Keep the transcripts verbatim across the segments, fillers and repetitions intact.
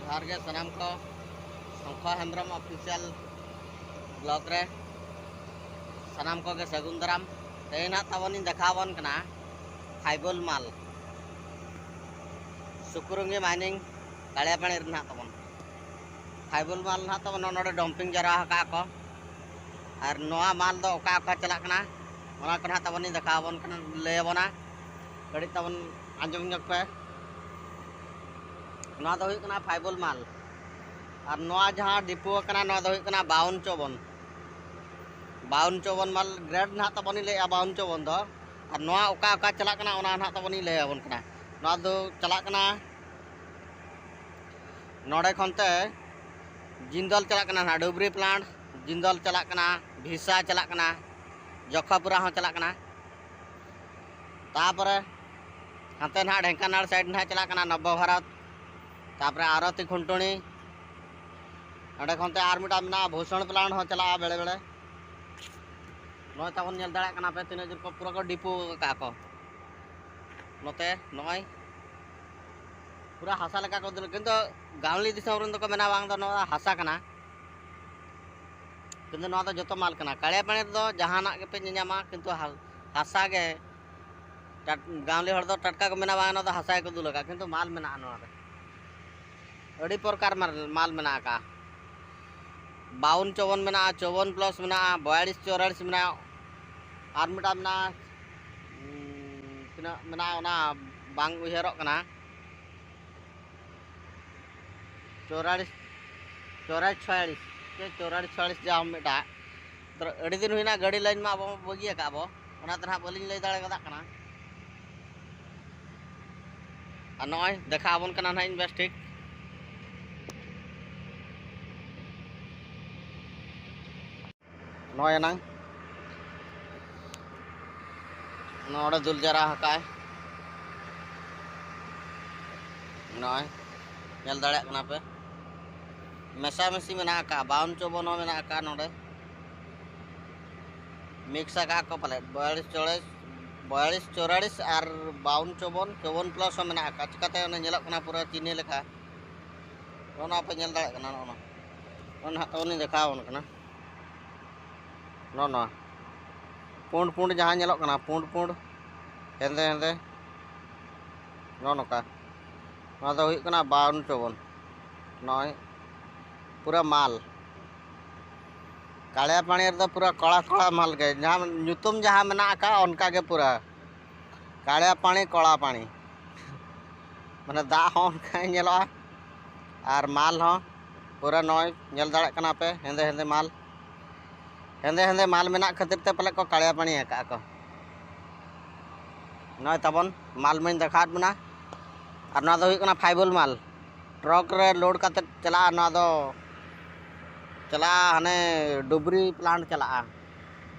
ᱡᱚᱦᱟᱨ ᱜᱮ ᱥᱟᱱᱟᱢ ᱠᱚ, ᱥᱚᱝᱠᱷᱚ ᱦᱮᱢᱵᱨᱚᱢ ᱚᱯᱷᱤᱥᱤᱭᱟᱞ ᱵᱞᱚᱜ ᱨᱮ ᱥᱟᱱᱟᱢ ᱠᱚᱜᱮ ᱥᱟᱹᱜᱩᱱ ᱫᱟᱨᱟᱢ᱾ ᱛᱮᱦᱮᱧ ᱱᱟᱦᱟᱜ ᱛᱟᱵᱚᱱᱤᱧ ᱫᱮᱠᱷᱟᱣ ᱟᱵᱚᱱ ᱠᱟᱱᱟ ᱯᱷᱟᱭᱵᱚᱞ ᱢᱟᱞ, ᱥᱩᱠᱨᱩᱝᱜᱤ ᱢᱟᱭᱱᱤᱝ, ᱠᱟᱲᱤᱭᱟᱯᱟᱲᱤ ᱨᱮ ᱱᱟᱦᱟᱜ ᱛᱟᱵᱚᱱ ᱯᱷᱟᱭᱵᱚᱞ ᱢᱟᱞ ᱱᱟᱦᱟᱜ ᱛᱟᱵᱚᱱ ᱱᱚᱰᱮ ᱰᱚᱢᱯᱤᱝ ᱡᱟᱣᱨᱟ ᱟᱠᱟᱫ ᱠᱚ᱾ ᱟᱨ ᱱᱚᱣᱟ ᱢᱟᱞ ᱫᱚ ᱚᱠᱟ ᱚᱠᱟ ᱪᱟᱞᱟᱜ ᱠᱟᱱᱟ, ᱚᱱᱟ ᱠᱚ ᱱᱟᱦᱟᱜ ᱛᱟᱵᱚᱱᱤᱧ ᱫᱮᱠᱷᱟᱣ ᱟᱵᱚᱱ ᱠᱟᱱᱟ, ᱞᱟᱹᱭ ᱟᱵᱚᱱᱟ᱾ ᱠᱟᱹᱴᱤᱡ ᱛᱟᱵᱚᱱ ᱟᱸᱡᱚᱢ ᱧᱚᱜ ᱯᱮ᱾ ᱱᱚᱣᱟ ᱫᱚ ᱦᱩᱭᱩᱜ ᱠᱟᱱᱟ ᱯᱷᱟᱭᱵᱚᱞ ᱢᱟᱞ᱾ ᱟᱨ ᱱᱚᱣᱟ ᱡᱟᱦᱟᱸ ᱰᱤᱯᱳ ᱟᱠᱟᱱᱟ, ᱱᱚᱣᱟ ᱫᱚ ᱦᱩᱭᱩᱜ ᱠᱟᱱᱟ ᱵᱟᱣᱩᱱ ᱪᱚᱣᱚᱱ᱾ ᱵᱟᱣᱩᱱ ᱪᱚᱣᱚᱱ ᱢᱟᱞ ᱜᱨᱮᱰ ᱱᱟᱦᱟᱜ ᱛᱟᱵᱚᱱᱤᱧ ᱞᱟᱹᱭᱮᱫᱼᱟ, ᱵᱟᱣᱩᱱ ᱪᱚᱣᱚᱱ ᱫᱚ᱾ ᱟᱨ ᱱᱚᱣᱟ ᱚᱠᱟ ᱚᱠᱟ ᱪᱟᱞᱟᱜ ᱠᱟᱱᱟ, ᱚᱱᱟ ᱱᱟᱦᱟᱜ ᱛᱟᱵᱚᱱᱤᱧ ᱞᱟᱹᱭ ᱟᱵᱚᱱ ᱠᱟᱱᱟ᱾ ᱱᱚᱣᱟ ᱫᱚ ᱪᱟᱞᱟᱜ ᱠᱟᱱᱟ ᱱᱚᱰᱮ ᱠᱷᱚᱱ ᱛᱮ ᱡᱤᱱᱫᱚᱞ ᱪᱟᱞᱟᱜ ᱠᱟᱱᱟ ᱱᱟᱦᱟᱜ ᱰᱩᱵᱽᱨᱤ ᱯᱞᱟᱱᱴ, ᱡᱤᱱᱫᱚᱞ ᱪᱟᱞᱟᱜ ᱠᱟᱱᱟ, ᱵᱷᱤᱥᱟ ᱪᱟᱞᱟᱜ ᱠᱟᱱᱟ, ᱡᱚᱠᱷᱟᱯᱩᱨᱟ ᱦᱚᱸ ᱪᱟᱞᱟᱜ ᱠᱟᱱᱟ᱾ ᱛᱟᱯᱚᱨᱮ ᱦᱟᱱᱛᱮ ᱱᱟᱦᱟᱜ ᱰᱷᱮᱝᱠᱟᱱᱟᱞ ᱥᱟᱭᱤᱰ ᱱᱟᱦᱟᱜ ᱪᱟᱞᱟᱜ ᱠᱟᱱᱟ ᱱᱚᱵᱚ ᱵᱷᱟᱨᱚᱛ, ᱛᱟᱯᱚᱨᱮ ᱟᱨᱚᱛᱤ ᱠᱷᱩᱱᱴᱩᱬᱤ᱾ ᱚᱸᱰᱮ ᱠᱷᱚᱱ ᱛᱮ ᱟᱨ ᱢᱤᱫᱴᱟᱝ ᱢᱮᱱᱟᱜᱼᱟ, ᱵᱷᱩᱥᱚᱬ ᱯᱞᱟᱱᱴ ᱦᱚᱸ ᱪᱟᱞᱟᱜᱼᱟ ᱵᱮᱲᱮ ᱵᱮᱲᱮ᱾ ᱱᱚᱜᱼᱚᱭ ᱛᱟᱵᱚᱱ ᱧᱮᱞ ᱫᱟᱲᱮᱭᱟᱜ ᱠᱟᱱᱟ ᱯᱮ ᱛᱤᱱᱟᱹᱜ ᱡᱳᱨ ᱠᱚ ᱯᱩᱨᱟᱹ ᱠᱚ ᱰᱤᱯᱳ ᱟᱠᱟᱫ ᱠᱚ᱾ ᱱᱚᱛᱮ ᱱᱚᱜᱼᱚᱭ ᱯᱩᱨᱟᱹ ᱦᱟᱥᱟ ᱞᱮᱠᱟ ᱠᱚ ᱫᱩᱞ, ᱠᱤᱱᱛᱩ ᱜᱟᱣᱞᱤ ᱫᱤᱥᱚᱢ ᱨᱮᱱ ᱫᱚᱠᱚ ᱢᱮᱱᱟ ᱵᱟᱝ ᱫᱚ ᱱᱚᱣᱟ ᱦᱟᱥᱟ ᱠᱟᱱᱟ, ᱠᱤᱱᱛᱩ ᱱᱚᱣᱟ ᱫᱚ ᱡᱚᱛᱚ ᱢᱟᱞ ᱠᱟᱱᱟ᱾ ᱠᱟᱲᱤᱭᱟᱯᱟᱲᱤ ᱨᱮᱫᱚ ᱡᱟᱦᱟᱱᱟᱜ ᱜᱮᱯᱮ ᱧᱮᱧᱟᱢᱟ, ᱠᱤᱱᱛᱩ ᱦᱟ-, ᱦᱟᱥᱟ ᱜᱮ᱾ ᱴᱟᱴ-, ᱜᱟᱣᱞᱤ ᱦᱚᱲ ᱫᱚ ᱴᱟᱴᱠᱟ ᱠᱚ ᱢᱮᱱᱟ ᱵᱟᱝ, ᱱᱚᱣᱟ ᱫᱚ ᱦᱟᱥᱟ ᱜᱮᱠᱚ ᱫᱩᱞ ᱟᱠᱟᱫ, ᱠᱤᱱᱛᱩ ᱢᱟᱞ ᱢᱮᱱᱟᱜᱼᱟ ᱱᱚᱣᱟ ᱨᱮ᱾ ᱟᱹᱰᱤ ᱯᱨᱚᱠᱟᱨ ᱢᱟᱞ, ᱢᱟᱞ ᱢᱮᱱᱟᱜ ᱟᱠᱟᱫᱼᱟ᱾ ᱵᱟᱣᱩᱱ ᱪᱚᱣᱚᱱ ᱢᱮᱱᱟᱜᱼᱟ, ᱪᱚᱣᱚᱱ ᱯᱞᱟᱥ ᱢᱮᱱᱟᱜᱼᱟ, ᱵᱚᱭᱟᱞᱤᱥ ᱪᱚᱣᱨᱟᱞᱤᱥ ᱢᱮᱱᱟᱜᱼᱟ, ᱟᱨ ᱢᱤᱫᱴᱟᱝ ᱢᱮᱱᱟᱜᱼᱟ, ᱩᱸ, ᱛᱤᱱᱟᱹᱜ ᱢᱮᱱᱟᱜᱼᱟ ᱚᱱᱟ ᱵᱟᱝ ᱩᱭᱦᱟᱹᱨᱚᱜ ᱠᱟᱱᱟ᱾ ᱪᱚᱣᱨᱟᱞᱤᱥ, ᱪᱚᱣᱨᱟᱞᱤᱥ ᱪᱷᱚᱭᱟᱞᱤᱥ, ᱪᱮ ᱪᱚᱣᱨᱟᱞᱤᱥ ᱪᱷᱚᱭᱟᱞᱤᱥ ᱡᱟ ᱢᱤᱫᱴᱟᱝ᱾ ᱛᱚ ᱟᱹᱰᱤ ᱫᱤᱱ ᱦᱩᱭᱱᱟ ᱜᱟᱹᱰᱤ ᱞᱟᱭᱤᱱ ᱢᱟ ᱟᱵᱚ ᱵᱟᱹᱜᱤ ᱟᱠᱟᱫ ᱵᱚ, ᱚᱱᱟ ᱛᱮ ᱱᱟᱦᱟᱜ ᱵᱟᱹᱞᱤᱧ ᱞᱟᱹᱭ ᱫᱟᱲᱮ ᱜᱚᱫᱟᱜ ᱠᱟᱱᱟ᱾ ᱟᱨ ᱱᱚᱜᱼᱚᱭ ᱫᱮᱠᱷᱟᱣ ᱟᱵᱚᱱ ᱠᱟᱱᱟ ᱱᱟᱦᱟᱜ ᱤᱧ ᱵᱮᱥ ᱴᱷᱤᱠ᱾ ᱱᱚᱜᱼᱚᱭ ᱮᱱᱟᱝ ᱱᱚᱰᱮ ᱫᱩᱞ ᱡᱟᱣᱨᱟ ᱟᱠᱟᱫᱼᱟᱭ᱾ ᱱᱚᱜᱼᱚᱭ ᱧᱮᱞ ᱫᱟᱲᱮᱭᱟᱜ ᱠᱟᱱᱟ ᱯᱮ, ᱢᱮᱥᱟᱢᱤᱥᱤ ᱢᱮᱱᱟᱜ ᱟᱠᱟᱫᱼᱟ, ᱵᱟᱣᱩᱱ ᱪᱚᱣᱚᱱ ᱦᱚᱸ ᱢᱮᱱᱟᱜ ᱟᱠᱟᱫᱼᱟ ᱱᱚᱰᱮ᱾ ᱢᱤᱠᱥ ᱟᱠᱟᱫ ᱠᱚ ᱯᱟᱞᱮᱫ ᱵᱚᱭᱟᱞᱤᱥ ᱪᱚᱣᱨᱟᱞᱤᱥ, ᱵᱚᱭᱟᱞᱤᱥ ᱪᱚᱣᱨᱟᱞᱤᱥ ᱟᱨ ᱵᱟᱣᱩᱱ ᱪᱚᱣᱚᱱ, ᱪᱚᱣᱚᱱ ᱯᱞᱟᱥ ᱦᱚᱸ ᱢᱮᱱᱟᱜ ᱟᱠᱟᱫᱼᱟ᱾ ᱪᱤᱠᱟᱹᱛᱮ ᱚᱱᱟ ᱧᱮᱞᱚᱜ ᱠᱟᱱᱟ ᱯᱩᱨᱟᱹ ᱪᱤᱱᱤ ᱞᱮᱠᱟ᱾ ᱱᱚᱜᱼᱚ ᱱᱚᱣᱟ ᱯᱮ ᱧᱮᱞ ᱫᱟᱲᱮᱭᱟᱜ ᱠᱟᱱᱟ, ᱱᱚᱜᱼᱚ ᱱᱚᱣᱟ, ᱱᱚᱜᱼᱚ ᱱᱟᱦᱟᱜ ᱛᱟᱵᱚᱱᱤᱧ ᱫᱮᱠᱷᱟᱣ ᱟᱵᱚᱱ ᱠᱟᱱᱟ᱾ ᱱᱚᱜᱼᱚ ᱱᱚᱣᱟ ᱯᱩᱸᱰ ᱯᱩᱸᱰ ᱡᱟᱦᱟᱸ ᱧᱮᱞᱚᱜ ᱠᱟᱱᱟ, ᱯᱩᱸᱰ ᱯᱩᱸᱰ, ᱦᱮᱸᱫᱮ ᱦᱮᱸᱫᱮ, ᱱᱚᱜᱼᱚ ᱱᱚᱝᱠᱟ᱾ ᱱᱚᱣᱟ ᱫᱚ ᱦᱩᱭᱩᱜ ᱠᱟᱱᱟ ᱵᱟᱣᱩᱱ ᱪᱚᱵᱚᱱ᱾ ᱱᱚᱜᱼᱚᱭ ᱯᱩᱨᱟᱹ ᱢᱟᱞ, ᱠᱟᱲᱤᱭᱟᱯᱟᱲᱤ ᱨᱮᱫᱚ ᱯᱩᱨᱟᱹ ᱠᱚᱲᱟ ᱠᱚᱲᱟ ᱢᱟᱞ ᱜᱮ, ᱡᱟᱦᱟᱸ ᱧᱩᱛᱩᱢ ᱡᱟᱦᱟᱸ ᱢᱮᱱᱟᱜ ᱟᱠᱟᱫ, ᱚᱱᱠᱟ ᱜᱮ ᱯᱩᱨᱟᱹ ᱠᱟᱲᱤᱭᱟᱯᱟᱲᱤ, ᱠᱚᱲᱟᱯᱟᱲᱤ᱾ ᱢᱟᱱᱮ ᱫᱟᱜ ᱦᱚᱸ ᱚᱱᱠᱟ ᱧᱮᱞᱚᱜᱼᱟ ᱟᱨ ᱢᱟᱞ ᱦᱚᱸ ᱯᱩᱨᱟᱹ ᱱᱚᱜᱼᱚᱭ ᱧᱮᱞ ᱫᱟᱲᱮᱭᱟᱜ ᱠᱟᱱᱟ ᱯᱮ, ᱦᱮᱸᱫᱮ ᱦᱮᱸᱫᱮ ᱢᱟᱞ, ᱦᱮᱸᱫᱮ ᱦᱮᱸᱫᱮ ᱢᱟᱞ ᱢᱮᱱᱟᱜ ᱠᱷᱟᱹᱛᱤᱨ ᱛᱮ ᱯᱟᱞᱮ ᱠᱚ ᱠᱟᱲᱤᱭᱟᱯᱟᱲᱤ ᱟᱠᱟᱫᱼᱟ ᱠᱚ᱾ ᱱᱚᱜᱼᱚᱭ ᱛᱟᱵᱚᱱ ᱢᱟᱞ ᱢᱟᱧ ᱫᱮᱠᱷᱟᱣᱟᱫ ᱵᱚᱱᱟ, ᱟᱨ ᱱᱚᱣᱟ ᱫᱚ ᱦᱩᱭᱩᱜ ᱠᱟᱱᱟ ᱯᱷᱟᱭᱵᱚᱞ ᱢᱟᱞ, ᱴᱨᱟᱠ ᱨᱮ ᱞᱳᱰ ᱠᱟᱛᱮᱫ ᱪᱟᱞᱟᱜᱼᱟ᱾ ᱱᱚᱣᱟ ᱫᱚ ᱪᱟᱞᱟᱜᱼᱟ ᱦᱟᱱᱮ ᱰᱩᱵᱽᱨᱤ ᱯᱞᱟᱱᱴ ᱪᱟᱞᱟᱜᱼᱟ,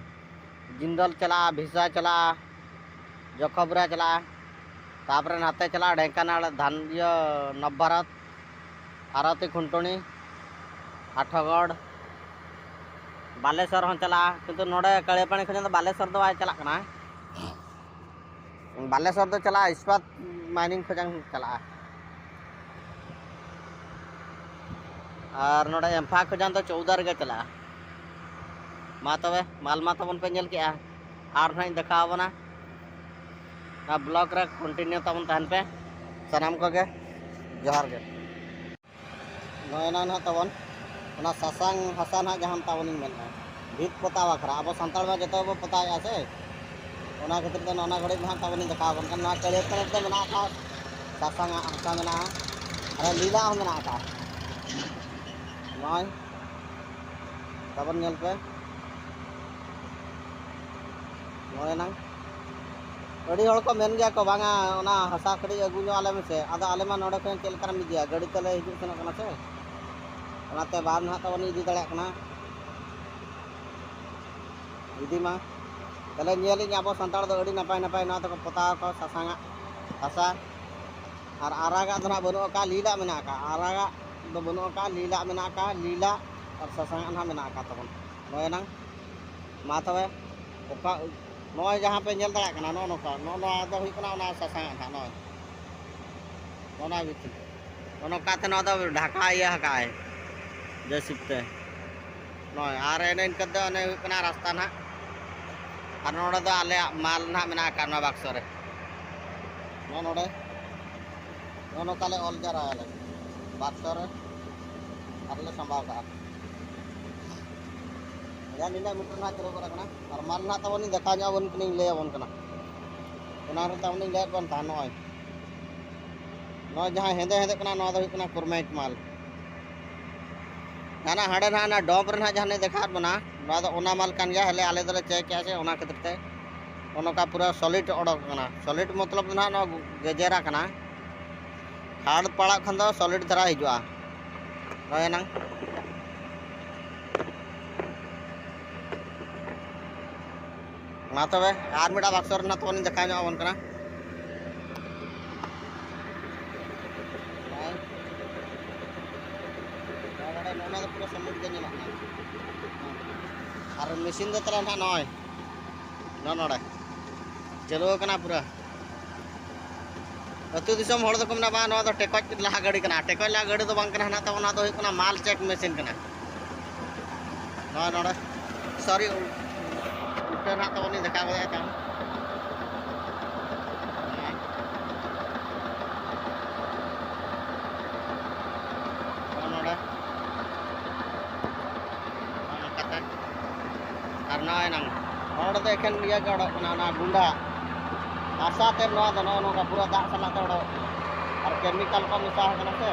ᱡᱤᱱᱫᱚᱞ ᱪᱟᱞᱟᱜᱼᱟ, ᱵᱷᱤᱥᱟ ᱪᱟᱞᱟᱜᱼᱟ, ᱡᱚᱠᱷᱚᱵᱨᱟ ᱪᱟᱞᱟᱜᱼᱟ, ᱛᱟᱯᱚᱨᱮ ᱱᱟᱛᱮ ᱪᱟᱞᱟᱜᱼᱟ ᱰᱷᱮᱝᱠᱟᱱᱟᱲ, ᱫᱷᱟᱱ, ᱤᱭᱟᱹ, ᱱᱚᱵᱵᱷᱟᱨᱚᱛ, ᱟᱨᱚᱛᱤ, ᱠᱷᱩᱱᱴᱩᱱᱤ, ᱟᱴᱷᱚᱜᱚᱲ, ᱵᱟᱞᱮᱥᱚᱨ ᱦᱚᱸ ᱪᱟᱞᱟᱜᱼᱟ᱾ ᱠᱤᱱᱛᱩ ᱱᱚᱰᱮ ᱠᱟᱲᱤᱭᱟᱯᱟᱲᱤ ᱠᱷᱚᱱᱟᱜ ᱫᱚ ᱵᱟᱞᱮᱥᱚᱨ ᱫᱚ ᱵᱟᱭ ᱪᱟᱞᱟᱜ ᱠᱟᱱᱟ, ᱵᱟᱞᱮᱥᱚᱨ ᱫᱚ ᱪᱟᱞᱟᱜᱼᱟ ᱤᱥᱯᱟᱛ ᱢᱟᱭᱱᱤᱝ ᱠᱷᱚᱱᱟᱜ ᱪᱟᱞᱟᱜᱼᱟ, ᱟᱨ ᱱᱚᱰᱮ ᱮᱢᱯᱷᱟ ᱠᱷᱚᱱᱟᱜ ᱫᱚ ᱪᱳᱣᱫᱟ ᱨᱮᱜᱮ ᱪᱟᱞᱟᱜᱼᱟ᱾ ᱢᱟ ᱛᱚᱵᱮ, ᱢᱟᱞ ᱢᱟ ᱛᱟᱵᱚᱱ ᱯᱮ ᱧᱮᱞ ᱠᱮᱜᱼᱟ, ᱟᱨ ᱱᱟᱦᱟᱜ ᱤᱧ ᱫᱮᱠᱷᱟᱣ ᱟᱵᱚᱱᱟ᱾ ᱱᱚᱣᱟ ᱵᱞᱚᱜ ᱨᱮ ᱠᱚᱱᱴᱤᱱᱤᱭᱩ ᱛᱟᱵᱚᱱ ᱛᱟᱦᱮᱱ ᱯᱮ᱾ ᱥᱟᱱᱟᱢ ᱠᱚᱜᱮ ᱡᱚᱦᱟᱨ ᱜᱮ᱾ ᱱᱚᱜᱼᱚᱭ ᱱᱟ ᱱᱟᱦᱟᱜ ᱛᱟᱵᱚᱱ ᱚᱱᱟ ᱥᱟᱥᱟᱝ ᱦᱟᱥᱟ ᱱᱟᱦᱟᱜ ᱡᱟᱦᱟᱸ ᱛᱟᱵᱚᱱᱤᱧ ᱢᱮᱱᱮᱫᱼᱟ, ᱵᱷᱤᱛ ᱯᱚᱛᱟᱣ ᱵᱟᱠᱷᱨᱟ᱾ ᱟᱵᱚ ᱥᱟᱱᱛᱟᱲ ᱢᱟ ᱡᱚᱛᱚ ᱜᱮᱵᱚ ᱯᱚᱛᱟᱣᱮᱫᱼᱟ ᱥᱮ, ᱚᱱᱟ ᱠᱷᱟᱹᱛᱤᱨ ᱛᱮ ᱱᱚᱜᱼᱚ ᱱᱟ ᱜᱷᱟᱹᱲᱤᱡ ᱱᱟᱦᱟᱜ ᱛᱟᱵᱚᱱᱤᱧ ᱫᱮᱠᱷᱟᱣ ᱟᱵᱚᱱ ᱠᱟᱱᱟ᱾ ᱱᱚᱣᱟ ᱠᱟᱹᱲᱤᱭᱟᱹ ᱠᱟᱹᱲᱤ ᱛᱮ ᱢᱮᱱᱟᱜ ᱟᱠᱟᱫ ᱥᱟᱥᱟᱝᱟᱜ ᱦᱟᱥᱟ ᱢᱮᱱᱟᱜᱼᱟ, ᱟᱨ ᱞᱤᱞᱟᱜ ᱦᱚᱸ ᱢᱮᱱᱟᱜ ᱟᱠᱟᱫ᱾ ᱱᱚᱜᱼᱚᱭ ᱛᱟᱵᱚᱱ ᱧᱮᱞ ᱯᱮ, ᱱᱚᱜᱼᱚᱭ ᱱᱟᱝ ᱟᱹᱰᱤ ᱦᱚᱲ ᱠᱚ ᱢᱮᱱ ᱜᱮᱭᱟ ᱠᱚ, "ᱵᱟᱝᱟ, ᱚᱱᱟ ᱦᱟᱥᱟ ᱠᱟᱹᱴᱤᱡ ᱟᱹᱜᱩ ᱧᱚᱜ ᱟᱞᱮ ᱢᱮᱥᱮ", ᱟᱫᱚ ᱟᱞᱮ ᱢᱟ ᱱᱚᱰᱮ ᱠᱷᱚᱱ ᱪᱮᱫ ᱞᱮᱠᱟᱨᱮᱢ ᱤᱫᱤᱭᱟ, ᱜᱟᱹᱰᱤ ᱛᱮᱞᱮ ᱦᱤᱡᱩᱜ ᱥᱮᱱᱚᱜ ᱠᱟᱱᱟ ᱥᱮ, ᱚᱱᱟᱛᱮ ᱵᱟᱝ ᱱᱟᱦᱟᱜ ᱛᱟᱵᱚᱱ ᱤᱫᱤ ᱫᱟᱲᱮᱭᱟᱜ ᱠᱟᱱᱟ᱾ ᱤᱫᱤ ᱢᱟ᱾ ᱛᱟᱦᱞᱮ ᱧᱮᱞᱮᱫ ᱟᱵᱚ ᱥᱟᱱᱛᱟᱲ ᱫᱚ ᱟᱹᱰᱤ ᱱᱟᱯᱟᱭ ᱱᱟᱯᱟᱭ ᱱᱚᱣᱟ ᱛᱮᱠᱚ ᱯᱚᱛᱟᱣ ᱟᱠᱚ ᱥᱟᱥᱟᱝᱟᱜ ᱦᱟᱥᱟ᱾ ᱟᱨ ᱟᱨᱟᱜᱟᱜ ᱫᱚ ᱱᱟᱦᱟᱜ ᱵᱟᱹᱱᱩᱜ ᱟᱠᱟᱫ, ᱞᱤᱞᱟᱜ ᱢᱮᱱᱟᱜ ᱟᱠᱟᱫ᱾ ᱟᱨᱟᱜᱟᱜ ᱫᱚ ᱵᱟᱹᱱᱩᱜ ᱟᱠᱟᱫ, ᱞᱤᱞᱟᱜ ᱢᱮᱱᱟᱜ ᱟᱠᱟᱫ, ᱞᱤᱞᱟᱜ ᱟᱨ ᱥᱟᱥᱟᱝᱟᱜ ᱱᱟᱦᱟᱜ ᱢᱮᱱᱟᱜ ᱟᱠᱟᱫ ᱛᱟᱵᱚᱱ᱾ ᱱᱚᱜᱼᱚᱭ ᱱᱟᱝ ᱢᱟ ᱛᱚᱵᱮ, ᱚᱠᱟ, ᱱᱚᱜᱼᱚᱭ ᱡᱟᱦᱟᱸ ᱯᱮ ᱧᱮᱞ ᱫᱟᱲᱮᱭᱟᱜ ᱠᱟᱱᱟ, ᱱᱚᱜᱼᱚ ᱱᱚᱝᱠᱟ, ᱱᱚᱜᱼᱚ ᱱᱚᱣᱟ ᱫᱚ ᱦᱩᱭᱩᱜ ᱠᱟᱱᱟ ᱚᱱᱟ ᱥᱟᱥᱟᱝᱟᱜ ᱱᱟᱦᱟᱜ, ᱱᱚᱜᱼᱚᱭ, ᱱᱚᱜᱼᱚ ᱱᱚᱣᱟ ᱵᱷᱤᱛᱤᱨ ᱨᱮ᱾ ᱱᱚᱝᱠᱟᱛᱮ ᱱᱚᱣᱟ ᱫᱚ ᱰᱷᱟᱠᱟ ᱤᱭᱟᱹ ᱟᱠᱟᱫᱼᱟᱭ ᱡᱮᱥᱤᱵᱤ ᱛᱮ᱾ ᱱᱚᱜᱼᱚᱭ, ᱟᱨ ᱮᱱᱮ ᱤᱱᱠᱟᱹ ᱫᱚ ᱚᱱᱮ ᱦᱩᱭᱩᱜ ᱠᱟᱱᱟ ᱨᱟᱥᱛᱟ ᱱᱟᱦᱟᱜ᱾ ᱟᱨ ᱱᱚᱰᱮ ᱫᱚ ᱟᱞᱮᱭᱟᱜ ᱢᱟᱞ ᱱᱟᱦᱟᱜ ᱢᱮᱱᱟᱜ ᱟᱠᱟᱫ ᱱᱚᱣᱟ ᱵᱟᱠᱥᱚ ᱨᱮ᱾ ᱱᱚᱜᱼᱚ ᱱᱚᱰᱮ, ᱱᱚᱜᱼᱚ ᱱᱚᱝᱠᱟ ᱞᱮ ᱚᱞ ᱡᱟᱣᱨᱟᱭᱟᱞᱮ ᱵᱟᱠᱥᱚ ᱨᱮ, ᱟᱨ ᱞᱮ ᱥᱟᱢᱵᱟᱣ ᱠᱟᱜᱼᱟ᱾ ᱡᱟᱦᱟᱸ ᱱᱤᱱᱟᱹᱜ ᱢᱤᱴᱟᱨ ᱱᱟᱦᱟᱜ ᱪᱟᱹᱞᱩ ᱜᱚᱫ ᱟᱠᱟᱱᱟ᱾ ᱟᱨ ᱢᱟᱞ ᱱᱟᱦᱟᱜ ᱛᱟᱵᱚᱱ ᱞᱤᱧ ᱫᱮᱠᱷᱟᱣ ᱧᱚᱜ ᱟᱵᱚᱱ ᱠᱟᱱᱟᱧ, ᱞᱟᱹᱭ ᱟᱵᱚᱱ ᱠᱟᱱᱟ᱾ ᱚᱱᱟ ᱨᱮ ᱛᱟᱵᱚᱱ ᱞᱤᱧ ᱞᱟᱹᱭᱟᱫ ᱵᱚᱱ ᱛᱟᱦᱮᱸ, ᱱᱚᱜᱼᱚᱭ, ᱱᱚᱜᱼᱚᱭ ᱡᱟᱦᱟᱸ ᱦᱮᱸᱫᱮ ᱦᱮᱸᱫᱮ ᱠᱟᱱᱟ, ᱱᱚᱣᱟ ᱫᱚ ᱦᱩᱭᱩᱜ ᱠᱟᱱᱟ ᱠᱨᱳᱢᱟᱭᱤᱴ ᱢᱟᱞ᱾ ᱡᱟᱦᱟᱸ ᱦᱟᱸᱰᱮ ᱱᱟᱦᱟᱜ ᱚᱱᱟ ᱰᱚᱢ ᱨᱮ ᱱᱟᱦᱟᱜ ᱡᱟᱦᱟᱸ ᱞᱤᱧ ᱫᱮᱠᱷᱟᱣᱟᱫ ᱵᱚᱱᱟ, ᱱᱚᱣᱟ ᱫᱚ ᱚᱱᱟ ᱢᱟᱞ ᱠᱟᱱ ᱜᱮᱭᱟ᱾ ᱦᱮᱞᱮ ᱟᱞᱮ ᱫᱚᱞᱮ ᱪᱮᱠ ᱠᱮᱜᱼᱟ ᱥᱮ, ᱚᱱᱟ ᱠᱷᱟᱹᱛᱤᱨ ᱛᱮ ᱱᱚᱜᱼᱚ ᱱᱚᱝᱠᱟ ᱯᱩᱨᱟᱹ ᱥᱚᱞᱤᱰ ᱚᱰᱚᱠ ᱟᱠᱟᱱᱟ᱾ ᱥᱚᱞᱤᱰ ᱢᱚᱛᱞᱚᱵ ᱫᱚ ᱱᱟᱦᱟᱜ ᱱᱚᱣᱟ ᱜᱮᱡᱮᱨ ᱟᱠᱟᱱᱟ᱾ ᱦᱟᱨᱰ ᱯᱟᱲᱟᱜ ᱠᱷᱟᱱ ᱫᱚ ᱥᱚᱞᱤᱰ ᱫᱷᱟᱨᱟ ᱦᱤᱡᱩᱜᱼᱟ᱾ ᱱᱚᱜᱼᱚᱭ ᱮᱱᱟᱝ᱾ ᱢᱟ ᱛᱚᱵᱮ, ᱟᱨ ᱢᱤᱫᱴᱟᱝ ᱵᱟᱠᱥᱚ ᱨᱮᱱᱟᱜ ᱛᱚᱵᱮ ᱞᱤᱧ ᱫᱮᱠᱷᱟᱣ ᱧᱚᱜ ᱟᱵᱚᱱ ᱠᱟᱱᱟ᱾ ᱱᱚᱜᱼᱚᱭ᱾ ᱱᱚᱜᱼᱚ ᱱᱚᱰᱮ, ᱱᱚᱜᱼᱚ ᱱᱚᱣᱟ ᱫᱚ ᱯᱩᱨᱟᱹ ᱥᱚᱞᱤᱰ ᱜᱮ ᱧᱮᱞᱚᱜ ᱠᱟᱱᱟ᱾ ᱟᱨ ᱢᱮᱥᱤᱱ ᱫᱚ ᱛᱟᱦᱞᱮ ᱱᱟᱦᱟᱜ ᱱᱚᱜᱼᱚᱭ, ᱱᱚᱜᱼᱚ ᱱᱚᱰᱮ ᱪᱟᱹᱞᱩ ᱟᱠᱟᱱᱟ ᱯᱩᱨᱟᱹ᱾ ᱟᱹᱛᱩ ᱫᱤᱥᱚᱢ ᱦᱚᱲ ᱫᱚᱠᱚ ᱢᱮᱱᱟ, "ᱵᱟᱝ, ᱱᱚᱣᱟ ᱫᱚ ᱴᱮᱠᱚᱡ ᱞᱟᱦᱟ ᱜᱟᱹᱰᱤ ᱠᱟᱱᱟ᱾" ᱴᱮᱠᱚᱡ ᱞᱟᱦᱟ ᱜᱟᱹᱰᱤ ᱫᱚ ᱵᱟᱝ ᱠᱟᱱᱟ, ᱱᱟᱦᱟᱜ ᱛᱟᱵᱚᱱ ᱱᱚᱣᱟ ᱫᱚ ᱦᱩᱭᱩᱜ ᱠᱟᱱᱟ ᱢᱟᱞ ᱪᱮᱠ ᱢᱮᱥᱤᱱ ᱠᱟᱱᱟ᱾ ᱱᱚᱜᱼᱚᱭ ᱱᱚᱰᱮ, ᱥᱚᱨᱤ, ᱩᱞᱴᱟᱹ ᱱᱟᱦᱟᱜ ᱛᱟᱵᱚᱱ ᱞᱤᱧ ᱫᱮᱠᱷᱟᱣ ᱜᱚᱫᱮᱫ ᱠᱟᱱ᱾ ᱱᱚᱜᱼᱚ ᱱᱚᱰᱮ᱾ ᱱᱚᱜᱼᱚ ᱱᱚᱝᱠᱟᱛᱮ᱾ ᱟᱨ ᱱᱚᱜᱼᱚᱭ ᱱᱟᱝ ᱦᱚᱲ ᱫᱚ ᱮᱠᱷᱮᱱ ᱤᱭᱟᱹ ᱜᱮ ᱚᱰᱚᱠ ᱠᱟᱱᱟ, ᱚᱱᱟ ᱜᱩᱸᱰᱟ᱾ ᱦᱟᱥᱟ ᱛᱮ ᱱᱚᱣᱟ ᱫᱚ ᱱᱚᱜᱼᱚ ᱱᱚᱝᱠᱟ ᱯᱩᱨᱟᱹ ᱫᱟᱜ ᱥᱟᱞᱟᱜ ᱛᱮ ᱚᱰᱚᱠ ᱠᱟᱱᱟ᱾ ᱟᱨ ᱠᱮᱢᱤᱠᱟᱞ ᱠᱚ ᱢᱮᱥᱟ ᱟᱠᱟᱱᱟ ᱥᱮ,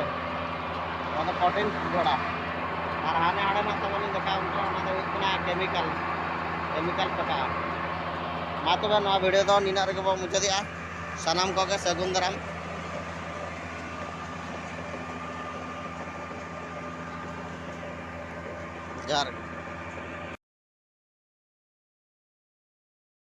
ᱱᱚᱣᱟ ᱫᱚ ᱠᱚᱴᱷᱤᱱ ᱜᱷᱚᱲᱟ᱾ ᱟᱨ ᱦᱟᱱᱮ ᱦᱟᱸᱰᱮ ᱱᱟᱜ ᱛᱟᱵᱚᱱ ᱞᱤᱧ ᱫᱮᱠᱷᱟᱣ ᱟᱵᱚᱱ ᱠᱟᱱᱟ, ᱚᱱᱟ ᱫᱚ ᱦᱩᱭᱩᱜ ᱠᱟᱱᱟ ᱠᱮᱢᱤᱠᱟᱞ, ᱠᱮᱢᱤᱠᱟᱞ ᱯᱟᱴᱟ᱾ ᱢᱟ ᱛᱚᱵᱮ ᱱᱚᱣᱟ ᱵᱷᱤᱰᱤᱭᱳ ᱫᱚ ᱱᱤᱱᱟᱹᱜ ᱨᱮᱜᱮ ᱵᱚᱱ ᱢᱩᱪᱟᱹᱫᱮᱜᱼᱟ᱾ ᱥᱟᱱᱟᱢ ᱠᱚᱜᱮ ᱥᱟᱹᱜᱩᱱ ᱫᱟᱨᱟᱢ᱾ ᱡᱚᱦᱟᱨ ᱜᱮ᱾